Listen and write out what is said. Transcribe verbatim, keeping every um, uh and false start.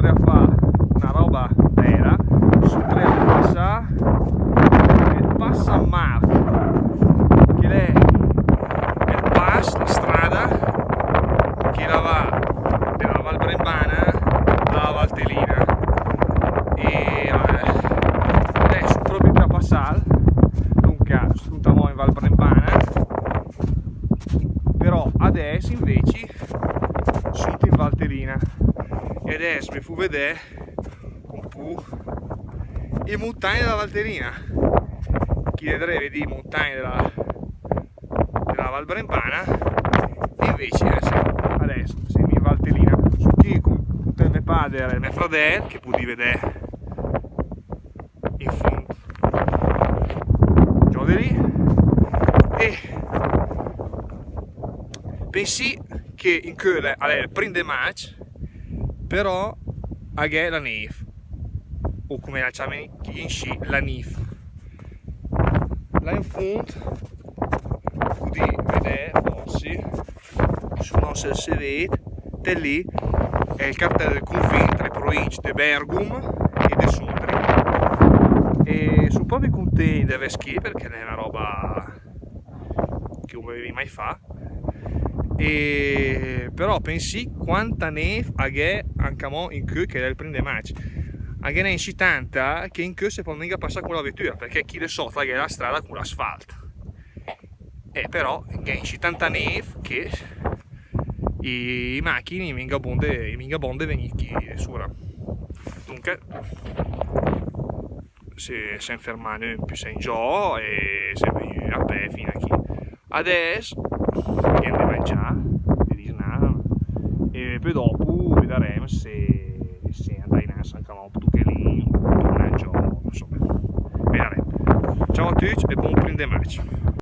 a fà una roba bèla, só dré a passà el Pass San Marc, che l'è el pass, la strada che la va de la Val Brembana a la Valtelina. E, eh, adès só pròpi dré a passàl, donca, só amò in Val Brembana, però adès invece só in Valtelina. E adès ve fó vedè un pó i montagne de la Valtelina. Chì de dré vedì i montagne de la, de la Val Brembana, e invece adès, adès sèm in Valtelina. Só chì con, con el mè pader e el mè fradèl, che podì vedè in fónd giò de lì. E pensì che incö l'è el prim de magg, però a gh'è la név, o come la ciamen chì inscì, la nif. Là in fónd podì vedè, fórsi, só, no só se se ved, de lì, l'è el cartèl del confin tra i provinc de Bèrgom e de Sondri. E só pròpi contént de vèss chì, perché l'è una roba che no vevi mai fà. E però pensì quanta név a gh'è anca amò incö che l'è el prim de magg. A ghe n'è inscì tanta che incö se pò minga passà con la vetüra, perché chì de sota a gh'è la strada con l'asfalt. E però gh'è inscì tanta név che i, i machine i è minga bon de, i è minga bon de vegnì chì sura. Donca, se, se ferma nün pü sö in giò e se vegnü a pè fin a chì. Adès gh'èm de mangià, de disnà, e pö dopo vedarèm se, se andà inans anca un tochelin, tornà in giò, insoma. Vedarèm. Ciao a tücc e bon prim de magg.